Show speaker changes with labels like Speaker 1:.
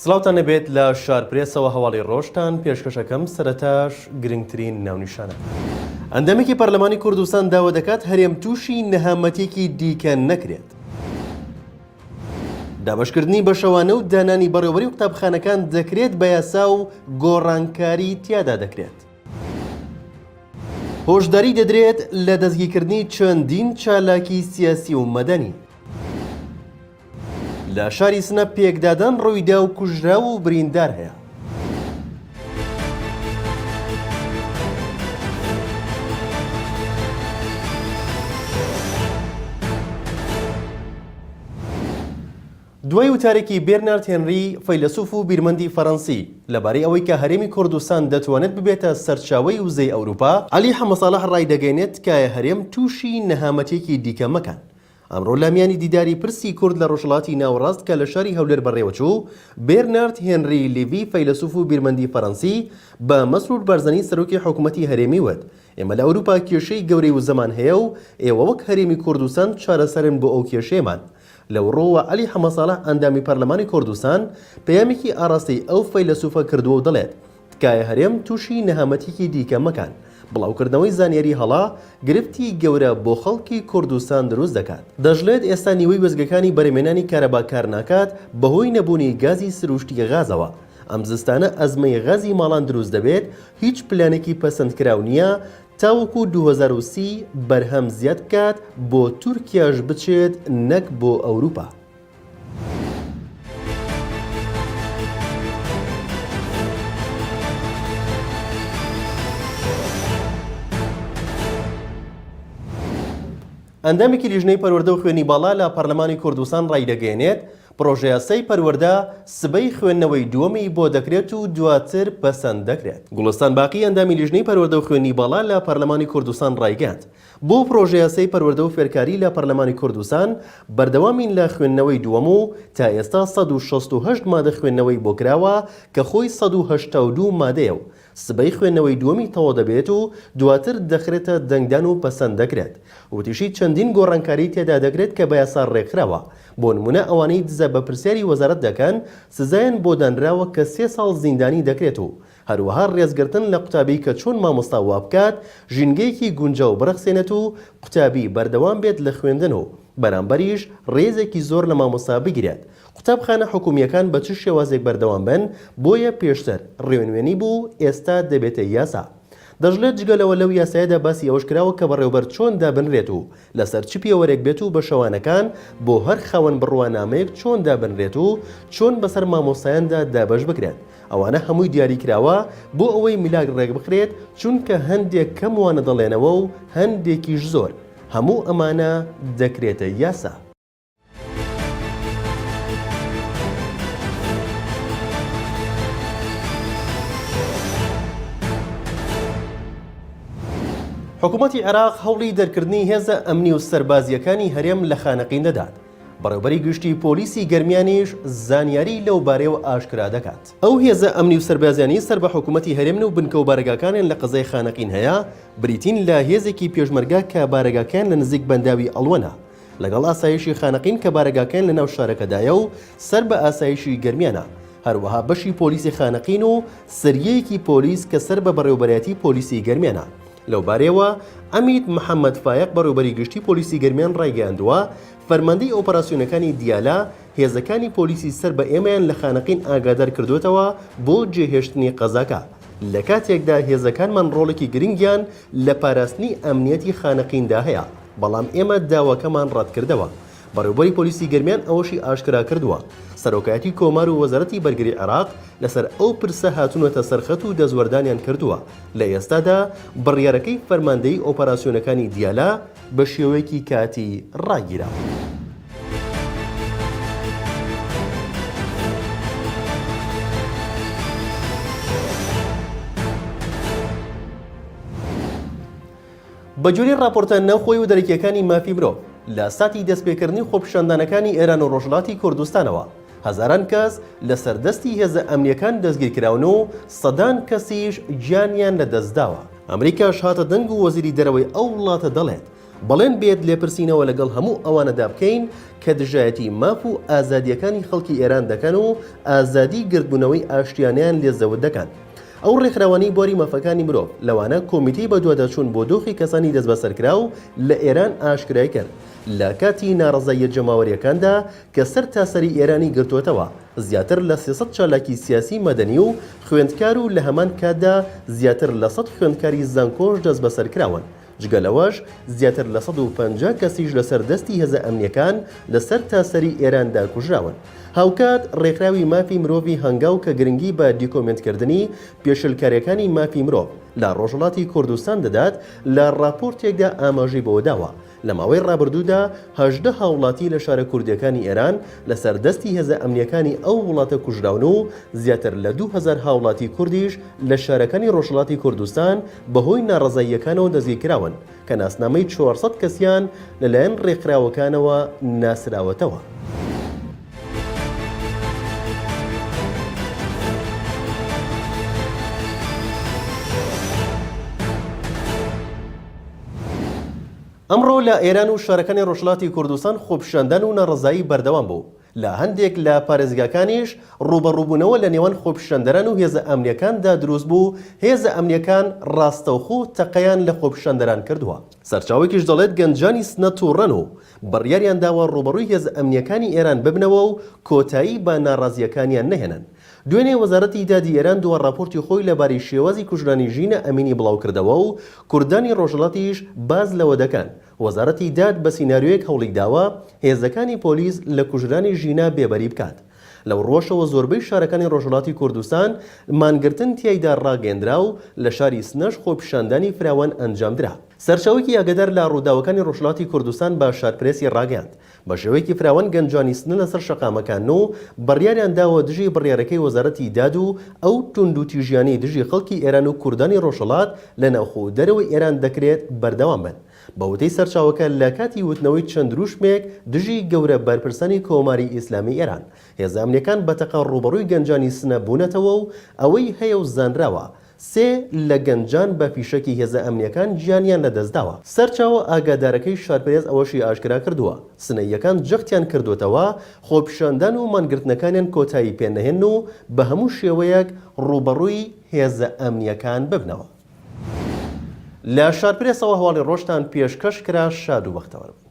Speaker 1: سڵاوتان لێبێت لە شارپرێسەوە هەواڵی ڕۆژتان پێشکەشەکەم سەرەتاش گرنگترین ناونیشانە. ئەندامێکی پەرلەمانی کوردستان داوا دەکات هەرێم تووشی نەهامەتیەکی دیکە نەکرێت. دابەشکردنی بەشەوانە و دانانی بەڕێوەبەری قوتابخانەکان دەکرێت بە یاسا و گۆڕانکاری تیادا دەکرێت. هۆشداری دەدرێت لە دەستگیرکردنی چەندین چالاکی سیاسی و مەدەنی. لە شاری سنە پێکدادان ڕوویدا و کوژراو و بریندار هەیە. دوای وتارێکی بێرنارد هێنری، فەیلەسوف و بیرمەندی فەرەنسی، لەبارەی ئەوەی کە هەرێمی کوردستان دەتوانێت ببێتە سەرچاوەی وزەی ئەوروپا، عەلی حەمەساڵح ڕایدەگەیەنێت تکایە هەرێم تووشی نەهامەتییەکی دیکە مەکەن. ئەمڕۆ لە میانی دیداری پرسی کورد لە ڕۆژهەڵاتی ناوەڕاست کە لە شاری هەولێر بەڕێوەچوو، بێرنارد هێنری لیڤی فەیلەسوف و بیرمەندی فەرەنسی بە مەسرور بارزانی سەرۆکی حکومەتی هەرێمی وت، ئێمە لە ئەوروپا کێشەی گەورەی وزەمان هەیە و ئێوە وەک هەرێمی کوردستان چارەسەرن بۆ ئەو کێشەیەمان. لەو ڕووەوە عەلی حەمەساڵح ئەندامی پەرلەمانی کوردستان پەیامێکی ئاڕاستەی ئەو فەیلەسوفە کردووە و دەڵێت، تکایە هەرێم تووشی نەهامەتیکی دیکە مەکان، بڵاوکردنەوەی زانیاری هەڵە گرفتی گەورە بۆ خەڵکی کوردستان دروست دەکات. دەشڵێت ئێستا نیوەی وێستگەکانی بەرهەمهێنانی کارەبا کارناکات بەهۆی نەبوونی گازی سروشتی غازەوە، ئەم زستانە ئەزمەی غازی ماڵان دروست دەبێت، هیچ پلانێکی پەسەندکراو نییە تاوەکو 2030 بەرهەم زیاد بکات بۆ تورکیاش بچێت نەک بۆ ئەوروپا. ئەندامێکی لیژنەی پەروەردە و خوێندنی باڵا لە پەرلەمانی کوردستان ڕایدەگەیەنێت، پڕۆژەیاسای پەروەردە سبەی خوێندنەوەی دووەمی بۆ دەکرێت و دواتر پەسەند دەکرێت. گوڵستان باقی ئەندامی لیژنەی پەروەردە و خوێندنی باڵا لە پەرلەمانی کوردستان ڕایگەیاند، بۆ پڕۆژەیاسای پەروەردە و فێرکاری لە پەرلەمانی کوردستان بەردەوامین لە خوێندنەوەی دووەم و تا ئێستا 168 مادە خوێندنەوەی بۆ کراوە کە خۆی 182 مادەیە و سبەی خوێندنەوەی دووەمی تەواو دەبێت و دواتر دەخرێتە دەنگدان و پەسەند دەکرێت. وتیشی چەندین گۆڕانکاری تێدا دەکرێت کە بە یاسا ڕێکخراوە، بۆ نموونە ئەوانەی دزە بە پرسیاری وەزارەت دەکەن سزایان بۆ دانراوە کە سێ ساڵ زیندانی دەکرێت و هەروەها ڕێزگرتن لە قوتابی کە چۆن مامۆستا وابکات ژینگەیەکی گونجاو بڕەخسێنێت و قوتابی بەردەوام بێت لە خوێندن و بەرامبەریش ڕێزێکی زۆر لە مامۆستا بگرێت قوتابخانە حکومییەکان بە چ شێوازێک بەردەوام بن، بۆیە پێشتر ڕێونوێنی بوو، ئێستا دەبێتە یاسا. دەشڵێت جگە لەوە لەو یاسایەدا باسی ئەوەش کراوە کە بەڕێوبەر چۆن دابنرێت و لەسەر چ پێوەرێک بێت و بەشەوانەکان بۆ هەر خاوەن بڕوانامەیەک چۆن دابنرێت و چۆن بەسەر مامۆستایاندا دابەش بکرێت ئەوانە هەمووی دیاری کراوە بۆ ئەوەی میلاک ڕێکبخرێت چونکە هەندێک کەم وانە دەڵێنەوە و هەندێکیش زۆر هەموو ئەمانە دەکرێتە یاسا. حکوومەتی عێراق هەوڵی دەرکردنی هێزە ئەمنی و سەربازییەکانی هەرێم لە خانەقین دەدات. بەڕێوبەری گشتی پۆلیسی گەرمیانیش زانیاری لەو بارەیەوە ئاشکرا دەکات. ئەو هێزە ئەمنی و سەربازیانەی سەر بە حکوومەتی هەرێمن و بنکە و بارەگاکانیان لە قەزای خانەقین هەیە، بریتین لە هێزێکی پێشمەرگە کە بارەگاکەیان لە نزیک بەنداوی ئەڵوەنە، لەگەڵ ئاسایشی خانەقین کە بارەگاکەیان لەناو شارەکەدایە و سەر بە ئاسایشی گەرمیانە، هەروەها بەشی پۆلیسی خانەقین و سریەیەکی پۆلیس کە سەر بە بەڕێوەبەرایەتی پۆلیسی گەرمیانە. لەوبارەیەوە عەمید محەمەد فایەق بەڕێوەبەری گشتی پۆلیسی گەرمیان ڕایگەیاندووە، فەرماندەی ئۆپەراسیۆنەکانی دیالە هێزەکانی پۆلیسی سەر بە ئێمەیان لە خانەقین ئاگادار کردووەتەوە بۆ جێهێشتنی قەزاکە، لەکاتێکدا هێزەکانمان ڕۆڵێکی گرنگیان لە پاراستنی ئەمنیەتی خانەقیندا هەیە. بەڵام ئێمە داواکەمان ڕەتکردەوە. بەڕێوبەری پۆلیسی گەرمیان ئەوەشی ئاشکرا کردووە، سەرۆکایەتی کۆمار و وەزارەتی بەرگری عێراق لەسەر ئەو پرسە هاتوونەتە سەر خەت و دەستوەردانیان کردووە، لە ئێستادا بڕیارەکەی فەرماندەیی ئۆپەراسیۆنەکانی دیالە بە شێوەیەکی کاتی ڕاگیراوە. بەگوێرەی ڕاپۆرتە ناوخۆی و دەرەکییەکانی مافی مرۆڤ، لە ساتی دەستپێکردنی خۆپیشاندانەکانی ئێران و ڕۆژهەڵاتی کوردستانەوە، هەزاران کەس لەسەر دەستی هێزە ئەمنییەکان دەستگیرکراون و سەدان کەسیش گیانیان لەدەستداوە. ئەمریکاش هاتە دەنگ و وەزیری دەرەوەی ئەو وڵاتە دەڵێت، بەڵێن بێت لێپرسینەوە لەگەڵ هەموو ئەوانەدا بکەین کە دژایەتی ماف و ئازادییەکانی خەڵکی ئێران دەکەن و ئازادی گردبوونەوەی ئاشتیانەیان لێ زەوت دەکەن. ئەو ڕێکخراوانەی بواری مافەکانی مرۆڤ، لەوانە کۆمیتەی بەدواداچوون بۆ دۆخی کەسانی دەستبەسەرکراو لە ئێران ئاشکرای کرد، لە کاتی ناڕەزاییە جەماوەرییەکاندا کە سەرتاسەری ئێرانی گرتووەتەوە، زیاتر لە 300 چالاکی سیاسی مەدەنی و خوێندکار و لە هەمان کاتدا زیاتر لە سەد خوێندکاری زانکۆش دەستبەسەر کراون. جگە لەوەش زیاتر لە 150 کەسیش لەسەر دەستی هێزە ئەمنییەکان لە سەرتاسەری ئێراندا کوژراون. هاوکات ڕێکخراوی مافی مرۆڤی هەنگاو کە گرنگی بە دیکۆمێنتکردنی پێشلکارییەکانی مافی مرۆڤ لە ڕۆژهەڵاتی کوردستان دەدات لە ڕاپۆرتێکدا ئاماژەی بەوەداوە لە ماوەی ڕابردوودا 18 هاوڵاتی لە شارە کوردییەکانی ئێران لەسەر دەستی هێزە ئەمنییەکانی ئەو وڵاتە کوژراون و زیاتر لە 2000 هاوڵاتی کوردیش لە شارەکانی ڕۆژهەڵاتی کوردستان بەهۆی ناڕەزاییەکانەوە دەستگیرکراون کە ناسنامەی 400 کەسیان لەلایەن ڕێکخراوەکانەوە ناسراوەتەوە. ئەمڕۆ لە ئێران و شارەکانی ڕۆژهەڵاتی کوردستان خۆپیشاندان و ناڕەزایی بەردەوام بوو، لە هەندێک لە پارێزگاکانیش ڕووبەڕووبوونەوە لە نێوان خۆپیشاندەران و هێزە ئەمنییەکاندا دروست بوو، هێزە ئەمنییەکان ڕاستەوخۆ تەقەیان لە خۆپیشاندەران کردووە. سەرچاوەیەکیش دەڵێت گەنجانی سنە تووڕەن و بڕیاریان داوە ڕووبەڕووی هێزە ئەمنییەکانی ئێران ببنەوە و کۆتایی بە ناڕازییەکانیان نەهێنن. دوێنێ وەزارەتی دادی ئێران دوا ڕاپۆرتی خۆی لەبارەی شێوازی کوژرانی ژینا ئەمینی بڵاوکردەوە و کوردانی ڕۆژهەڵاتیش باس لەوە دەکەن وەزارەتی داد بە سیناریۆیەک هەوڵیداوە هێزەکانی پۆلیس لە کوژرانی ژینا بێبەری بکات. لەو ڕووەشەوە زۆربەی شارەکانی ڕۆژهەڵاتی کوردستان مانگرتن تیایدا ڕاگەیەندرا و لە شاری سنەش خۆپیشاندانی فراوان ئەنجامدرا. سەرچاوەیەکی ئاگادار لە ڕووداوەکانی ڕۆژهەڵاتی کوردستان بە شارپرێسی ڕاگەیاند، بە شێوەیەکی فراوان گەنجانی سنە لەسەر شەقامەکانن و بڕیاریان داوە دژی بڕیارەکەی وەزارەتی داد و ئەو توندوتیژیانەی دژی خەڵکی ئێران و کوردانی ڕۆژهەڵات لە ناوخۆ و دەرەوەی ئێران دەکرێت بەردەوام بن. بە وتەی سەرچاوەکە لە کاتی وتنەوەی چەند دروشمێک دژی گەورە بەرپرسانی کۆماری ئیسلامی ئێران، هێزە ئەمنیەکان بە تەقە ڕووبەڕووی گەنجانی سنە بوونەتەوە و ئەوەی هەیە و زانراوە سێ لە گەنجان بە فیشەکی هێزە ئەمنییەکان گیانیان لەدەستداوە. سەرچاوە ئاگادارەکەی شارپرێس ئەوەشی ئاشکرا کردووە، سنەییەکان جەختیان کردووەتەوە خۆپیشاندان و مانگرتنەکانیان کۆتایی پێنەهێنن و بە هەموو شێوەیەک ڕووبەڕووی هێزە ئەمنییەکان ببنەوە. لە شارپرێسەوە هەواڵی ڕۆژتان پێشکەش کرا، شاد و بەختەوەر بن.